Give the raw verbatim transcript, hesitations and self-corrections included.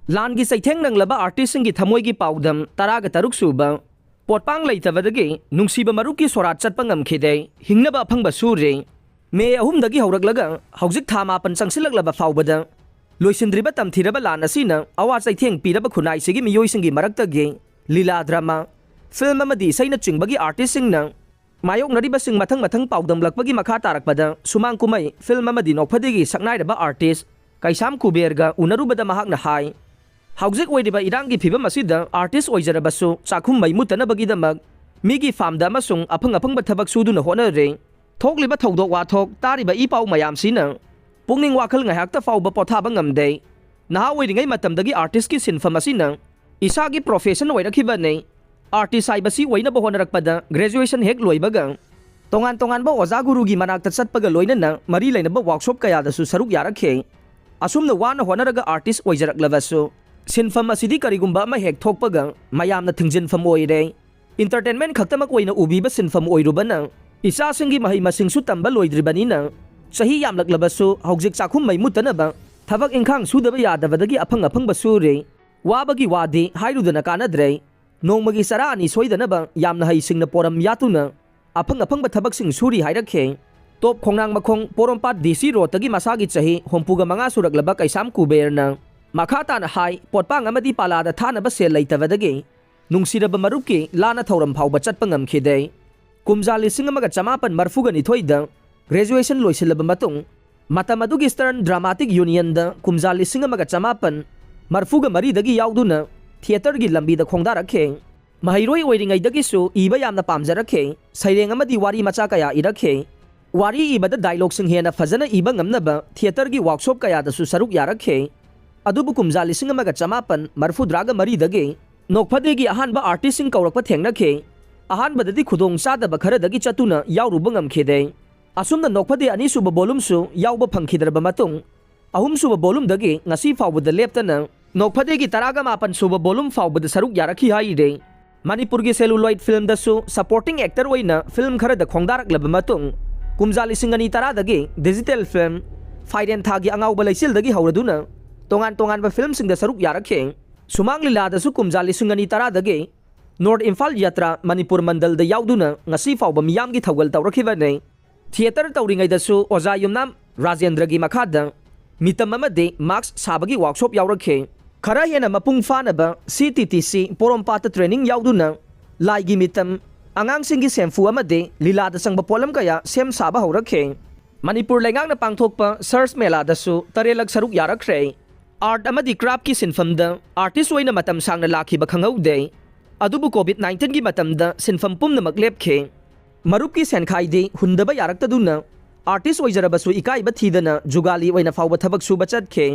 ꯂꯥꯟꯒꯤ ꯆꯩꯊꯦꯡ ꯅꯪꯂꯕ ꯑꯥꯔꯇꯤꯁꯁꯤꯡꯒꯤ ꯊꯃꯣꯏꯒꯤ ꯄꯥꯎꯗꯝ ꯇꯔꯥꯒ ꯇꯔꯨꯛ ꯁꯨꯕ꯫ ꯄꯣꯠꯄꯥꯡ ꯂꯩꯇꯕꯗꯒꯤ ꯅꯨꯡꯁꯤꯕ ꯃꯔꯨꯞꯀꯤ ꯁꯣꯔꯥꯠ ꯆꯠꯄ ꯉꯝꯈꯤꯗꯦ꯫ ꯍꯤꯡꯅꯕ ꯑꯐꯪꯕ ꯁꯨꯔꯤ꯫ ꯃꯦ ꯑꯍꯨꯝꯗꯒꯤ ꯍꯧꯔꯛꯂꯒ ꯍꯧꯖꯤꯛ ꯊꯥ ꯃꯥꯄꯟ ꯆꯪꯁꯤꯜꯂꯛꯂꯕ ꯐꯥꯎꯕꯗ ꯂꯣꯏꯁꯤꯟꯗ꯭ꯔꯤꯕ ꯇꯝꯊꯤꯔꯕ ꯂꯥꯟ ꯑꯁꯤꯅ ꯑꯋꯥ ꯆꯩꯊꯦꯡ ꯄꯤꯔꯕ ꯈꯨꯟꯅꯥꯏꯁꯤꯒꯤ ꯃꯤꯑꯣꯏꯁꯤꯡꯒꯤ ꯃꯔꯛꯇꯒꯤ ꯂꯤꯂꯥ ꯗ꯭ꯔꯃꯥ, ꯐꯤꯜꯝ ꯑꯃꯗꯤ ꯏꯁꯩꯅꯆꯤꯡꯕꯒꯤ ꯑꯥꯔꯇꯤꯁꯁꯤꯡꯅ ꯃꯥꯌꯣꯛꯅꯔꯤꯕꯁꯤꯡ ꯃꯊꯪ ꯃꯊꯪ ꯄꯥꯎꯗꯝꯂꯛꯄꯒꯤ ꯃꯈꯥ ꯇꯥꯔꯛꯄꯗ ꯁꯨꯃꯥꯡ ꯀꯨꯝꯍꯩ, ꯐꯤꯜꯝ ꯑꯃꯗꯤ ꯅꯣꯛꯐꯗꯦꯒꯤ ꯁꯛꯅꯥꯏꯔꯕ ꯑꯥꯔꯇꯤꯁ ꯀꯩꯁꯥꯝ ꯀꯨꯕꯦꯔꯒ ꯎꯅꯔꯨꯕꯗ ꯃꯍꯥꯛꯅ ꯍꯥꯏ, ꯍꯧꯖꯤꯛ ꯑꯣꯏꯔꯤꯕ ꯏꯔꯥꯡꯒꯤ ꯐꯤꯕꯝ ꯑꯁꯤꯗ ꯑꯥꯔꯇꯤꯁ ꯑꯣꯏꯖꯔꯕꯁꯨ ꯆꯥꯛꯈꯨꯝ ꯃꯩ ꯃꯨꯠꯇꯅꯕꯒꯤꯗꯃꯛ ꯃꯤꯒꯤ ꯐꯥꯝꯗ ꯑꯃꯁꯨꯡ ꯑꯐꯪ ꯑꯐꯪꯕ ꯊꯕꯛ ꯁꯨꯗꯨꯅ ꯍꯣꯠꯅꯔꯦ꯫ ꯊꯣꯛꯂꯤꯕ ꯊꯧꯗꯣꯛ ꯋꯥꯊꯣꯛ, ꯇꯥꯔꯤꯕ ꯏ ꯄꯥꯎ ꯃꯌꯥꯝꯁꯤꯅ ꯄꯨꯛꯅꯤꯡ ꯋꯥꯈꯜ ꯉꯥꯏꯍꯥꯛꯇ ꯐꯥꯎꯕ ꯄꯣꯊꯥꯕ ꯉꯝꯗꯦ꯫ ꯅꯍꯥ ꯑꯣꯏꯔꯤꯉꯩ ꯃꯇꯝꯗꯒꯤ ꯑꯥꯔꯇꯤꯁꯀꯤ ꯁꯤꯟꯐꯝ ꯑꯁꯤꯅ ꯏꯁꯥꯒꯤ ꯄ꯭ꯔꯣꯐꯦꯁꯟ ꯑꯣꯏꯔꯛꯈꯤꯕꯅꯤ꯫ ꯑꯥꯔꯇꯤꯁ ꯍꯥꯏꯕꯁꯤ ꯑꯣꯏꯅꯕ ꯍꯣꯠꯅꯔꯛꯄꯗ ꯒ꯭ꯔꯦꯖꯨꯑꯦꯁꯟ ꯍꯦꯛ ꯂꯣꯏꯕꯒ ꯇꯣꯉꯥꯟ ꯇꯣꯉꯥꯟꯕ ꯑꯣꯖꯥ ꯒꯨꯔꯨꯒꯤ ꯃꯅꯥꯛꯇ ꯆꯠꯄꯒ ꯂꯣꯏꯅꯅ ꯃꯔꯤ ꯂꯩꯅꯕ ꯋꯥꯔꯛꯁꯣꯞ ꯀꯌꯥꯗꯁꯨ ꯁꯔꯨꯛ ꯌꯥꯔꯛꯈꯤ꯫ ꯑꯁꯨꯝꯅ ꯋꯥꯅ ꯍꯣꯠꯅꯔꯒ ꯑꯥꯔꯇꯤꯁ ꯑꯣꯏꯖꯔꯛꯂꯕꯁꯨ ꯁꯤꯟꯐꯝ ꯑꯁꯤꯗꯤ ꯀꯔꯤꯒꯨꯝꯕ ꯑꯃ ꯍꯦꯛ ꯊꯣꯛꯄꯒ ꯃꯌꯥꯝꯅ ꯊꯤꯡꯖꯤꯟꯐꯝ ꯑꯣꯏꯔꯦ꯫ ꯏꯟꯇꯔꯇꯦꯟꯃꯦꯟ ꯈꯛꯇꯃꯛ ꯑꯣꯏꯅ ꯎꯕꯤꯕ ꯁꯤꯟꯐꯝ ꯑꯣꯏꯔꯨꯕꯅ ꯏꯆꯥꯁꯤꯡꯒꯤ ꯃꯍꯩ ꯃꯁꯤꯡꯁꯨ ꯇꯝꯕ ꯂꯣꯏꯗ꯭ꯔꯤꯕꯅꯤꯅ ꯆꯍꯤ ꯌꯥꯝꯂꯛꯂꯕꯁꯨ ꯍꯧꯖꯤꯛ ꯆꯥꯛꯈꯨꯝ ꯃꯩ ꯃꯨꯠꯇꯅꯕ ꯊꯕꯛ ꯏꯪꯈꯥꯡ ꯁꯨꯗꯕ ꯌꯥꯗꯕꯗꯒꯤ ꯑꯐꯪ ꯑꯐꯪꯕ ꯁꯨꯔꯦ꯫ ꯋꯥꯕꯒꯤ ꯋꯥꯗꯤ ꯍꯥꯏꯔꯨꯗꯅ ꯀꯥꯟꯅꯗ꯭ꯔꯦ꯫ ꯅꯣꯡꯃꯒꯤ ꯆꯔꯥ ꯑꯅꯤ ꯁꯣꯏꯗꯅꯕ ꯌꯥꯝꯅ ꯍꯩꯁꯤꯡꯅ ꯄꯣꯔꯝ ꯌꯥꯠꯇꯨꯅ ꯑꯐꯪ ꯑꯐꯪꯕ ꯊꯕꯛꯁꯤꯡ ꯁꯨꯔꯤ ꯍꯥꯏꯔꯛꯈꯤ꯫ ꯇꯣꯞ ꯈꯣꯡꯅꯥꯡꯃꯈꯣꯡ ꯄꯣꯔꯣꯝꯄꯥꯠ ꯗꯤ ꯁꯤ ꯔꯣꯗꯇꯒꯤ ꯃꯁꯥꯒꯤ ꯆꯍꯤ ꯍꯨꯝꯐꯨꯒ ꯃꯉꯥ ꯁꯨꯔꯛꯂꯕ ꯀꯩꯁꯥꯝ ꯀꯨꯕꯦꯔꯅ ꯃꯈꯥ ꯇꯥꯅ ꯍꯥꯏ, ꯄꯣꯠꯄꯥꯡ ꯑꯃꯗꯤ ꯄꯥꯂꯥꯗ ꯊꯥꯅꯕ ꯁꯦꯜ ꯂꯩꯇꯕꯗꯒꯤ ꯅꯨꯡꯁꯤꯔꯕ ꯃꯔꯨꯞꯀꯤ ꯂꯥꯟꯅ ꯊꯧꯔꯝ ꯐꯥꯎꯕ ꯆꯠꯄ ꯉꯝꯈꯤꯗꯦ꯫ ꯀꯨꯝꯖꯥ ꯂꯤꯁꯤꯡ ꯑꯃꯒ ꯆꯃꯥꯄꯟ ꯃꯔꯐꯨꯒ ꯅꯤꯊꯣꯏꯗ ꯒ꯭ꯔꯦꯖꯨꯑꯦꯁꯟ ꯂꯣꯏꯁꯤꯜꯂꯕ ꯃꯇꯨꯡ, ꯃꯇꯝ ꯑꯗꯨꯒꯤ ꯏꯁꯇꯔꯟ ꯗ꯭ꯔꯥꯃꯥꯇꯤꯛ ꯌꯨꯅꯤꯌꯟꯗ ꯀꯨꯝꯖꯥ ꯂꯤꯁꯤꯡ ꯑꯃꯒ ꯆꯃꯥꯄꯟ ꯃꯔꯐꯨꯒ ꯃꯔꯤꯗꯒꯤ ꯌꯥꯎꯗꯨꯅ ꯊꯤꯌꯦꯇꯔꯒꯤ ꯂꯝꯕꯤꯗ ꯈꯣꯡꯗꯥꯔꯛꯈꯤ꯫ ꯃꯍꯩꯔꯣꯏ ꯑꯣꯏꯔꯤꯉꯩꯗꯒꯤꯁꯨ ꯏꯕ ꯌꯥꯝꯅ ꯄꯥꯝꯖꯔꯛꯈꯤ꯫ ꯁꯩꯔꯦꯡ ꯑꯃꯗꯤ ꯋꯥꯔꯤ ꯃꯆꯥ ꯀꯌꯥ ꯏꯔꯛꯈꯤ꯫ ꯋꯥꯔꯤ ꯏꯕꯗ ꯗꯥꯏꯂꯣꯒꯁꯤꯡ ꯍꯦꯟꯅ ꯐꯖꯅ ꯏꯕ ꯉꯝꯅꯕ ꯊꯤꯌꯦꯇꯔꯒꯤ ꯋꯥꯔꯛꯁꯣꯞ ꯀꯌꯥꯗꯁꯨ ꯁꯔꯨꯛ ꯌꯥꯔꯛꯈꯤ꯫ ꯑꯗꯨꯕꯨ ꯀꯨꯝꯖꯥ ꯂꯤꯁꯤꯡ ꯑꯃꯒ ꯆꯃꯥꯄꯟ ꯃꯔꯐꯨꯇꯔꯥꯒ ꯃꯔꯤꯗꯒꯤ ꯅꯣꯛꯐꯗꯦꯒꯤ ꯑꯍꯥꯟꯕ ꯑꯥꯔꯇꯤꯁꯁꯤꯡ ꯀꯧꯔꯛꯄ ꯊꯦꯡꯅꯈꯤ꯫ ꯑꯍꯥꯟꯕꯗꯗꯤ ꯈꯨꯗꯣꯡ ꯆꯥꯗꯕ ꯈꯔꯗꯒꯤ ꯆꯠꯇꯨꯅ ꯌꯥꯎꯔꯨꯕ ꯉꯝꯈꯤꯗꯦ꯫ ꯑꯁꯨꯝꯅ ꯅꯣꯛꯐꯗꯦ ꯑꯅꯤꯁꯨꯕ ꯕꯣꯂꯨꯝꯁꯨ ꯌꯥꯎꯕ ꯐꯪꯈꯤꯗ꯭ꯔꯕ ꯃꯇꯨꯡ, ꯑꯍꯨꯝꯁꯨꯕ ꯕꯣꯂꯨꯝꯗꯒꯤ ꯉꯁꯤ ꯐꯥꯎꯕꯗ ꯂꯦꯞꯇꯅ ꯅꯣꯛꯐꯗꯦꯒꯤ ꯇꯔꯥꯒ ꯃꯥꯄꯟ ꯁꯨꯕ ꯕꯣꯂꯨꯝ ꯐꯥꯎꯕꯗ ꯁꯔꯨꯛ ꯌꯥꯔꯛꯈꯤ ꯍꯥꯏꯔꯤ꯫ ꯃꯅꯤꯄꯨꯔꯒꯤ ꯁꯦꯂꯨꯂꯣꯏꯗ ꯐꯤꯜꯝꯗꯁꯨ ꯁꯄꯣꯔꯇꯤꯡ ꯑꯦꯛꯇꯔ ꯑꯣꯏꯅ ꯐꯤꯜꯝ ꯈꯔꯗ ꯈꯣꯡꯗꯥꯔꯛꯂꯕ ꯃꯇꯨꯡ, ꯀꯨꯝꯖꯥ ꯂꯤꯁꯤꯡ ꯑꯅꯤ ꯇꯔꯥꯗꯒꯤ ꯗꯤꯖꯤꯇꯦꯜ ꯐꯤꯜꯝ ꯐꯥꯏꯔꯦꯟ ꯊꯥꯒꯤ ꯑꯉꯥꯎꯕ ꯂꯩꯆꯤꯜꯗꯒꯤ ꯍꯧꯔꯗꯨꯅ ꯇꯣꯉꯥꯟ ꯇꯣꯉꯥꯟꯕ ꯐꯤꯂꯝꯁꯤꯡꯗ ꯁꯔꯨꯛ ꯌꯥꯔꯛꯈꯤ꯫ ꯁꯨꯃꯥꯡ ꯂꯤꯂꯥꯗꯁꯨ ꯀꯨꯝꯖꯥ ꯂꯤꯁꯤꯡ ꯑꯅꯤ ꯇꯔꯥꯗꯒꯤ ꯅꯣꯔꯠ ꯏꯝꯐꯥꯜ ꯌꯥꯇ꯭ꯔꯥ ꯃꯅꯤꯄꯨꯔ ꯃꯟꯗꯜꯗ ꯌꯥꯎꯗꯨꯅ ꯉꯁꯤ ꯐꯥꯎꯕ ꯃꯤꯌꯥꯝꯒꯤ ꯊꯧꯒꯜ ꯇꯧꯔꯛꯈꯤꯕꯅꯤ꯫ ꯊꯤꯌꯦꯇꯔ ꯇꯧꯔꯤꯉꯩꯗꯁꯨ ꯑꯣꯖꯥ ꯌꯨꯝꯅꯥꯝ ꯔꯥꯖꯦꯟꯗ꯭ꯔꯒꯤ ꯃꯈꯥꯗ ꯃꯤꯇꯝ ꯑꯃꯗꯤ ꯃꯥꯛꯁ ꯁꯥꯕꯒꯤ ꯋꯥꯛꯁꯣꯞ ꯌꯥꯎꯔꯛꯈꯤ꯫ ꯈꯔ ꯍꯦꯟꯅ ꯃꯄꯨꯡ ꯐꯥꯅꯕ C T T C ꯄꯣꯔꯣꯝꯄꯥꯠꯇ training ꯌꯥꯎꯗꯨꯅ ꯂꯥꯏꯒꯤ ꯃꯤꯇꯝ, ꯑꯉꯥꯡꯁꯤꯡꯒꯤ ꯁꯦꯝꯐꯨ ꯑꯃꯗꯤ ꯂꯤꯂꯥꯗ ꯆꯪꯕ ꯄꯣꯠꯂꯝ ꯀꯌꯥ ꯁꯦꯝ ꯁꯥꯕ ꯍꯧꯔꯛꯈꯤ꯫ ꯃꯅꯤꯄꯨꯔ ꯂꯩꯉꯥꯛꯅ ꯄꯥꯡꯊꯣꯛꯄ ꯁꯔꯁ ꯃꯦꯂꯥꯗꯁꯨ ꯇꯔꯦꯠꯂꯛ ꯁꯔꯨꯛ ꯌꯥꯔꯛꯈ꯭ꯔꯦ꯫ ꯑꯥꯔꯠ ꯑꯃꯗꯤ ꯀ꯭ꯔꯥꯐꯀꯤ ꯁꯤꯟꯐꯝꯗ ꯑꯥꯔꯇꯤꯁ ꯑꯣꯏꯅ ꯃꯇꯝ ꯁꯥꯡꯅ ꯂꯥꯛꯈꯤꯕ ꯈꯪꯍꯧꯗꯦ꯫ ꯑꯗꯨꯕꯨ ꯀꯣꯚꯤꯗ ꯅꯥꯏꯟꯇꯤꯟꯒꯤ ꯃꯇꯝꯗ ꯁꯤꯟꯐꯝ ꯄꯨꯝꯅꯃꯛ ꯂꯦꯞꯈꯤ꯫ ꯃꯔꯨꯞꯀꯤ ꯁꯦꯟꯈꯥꯏꯗꯤ ꯍꯨꯟꯗꯕ ꯌꯥꯔꯛꯇꯗꯨꯅ ꯑꯥꯔꯇꯤꯁ ꯑꯣꯏꯖꯔꯕꯁꯨ ꯏꯀꯥꯏꯕ ꯊꯤꯗꯅ ꯖꯨꯒꯥꯂꯤ ꯑꯣꯏꯅ ꯐꯥꯎꯕ ꯊꯕꯛ ꯁꯨꯕ ꯆꯠꯈꯤ꯫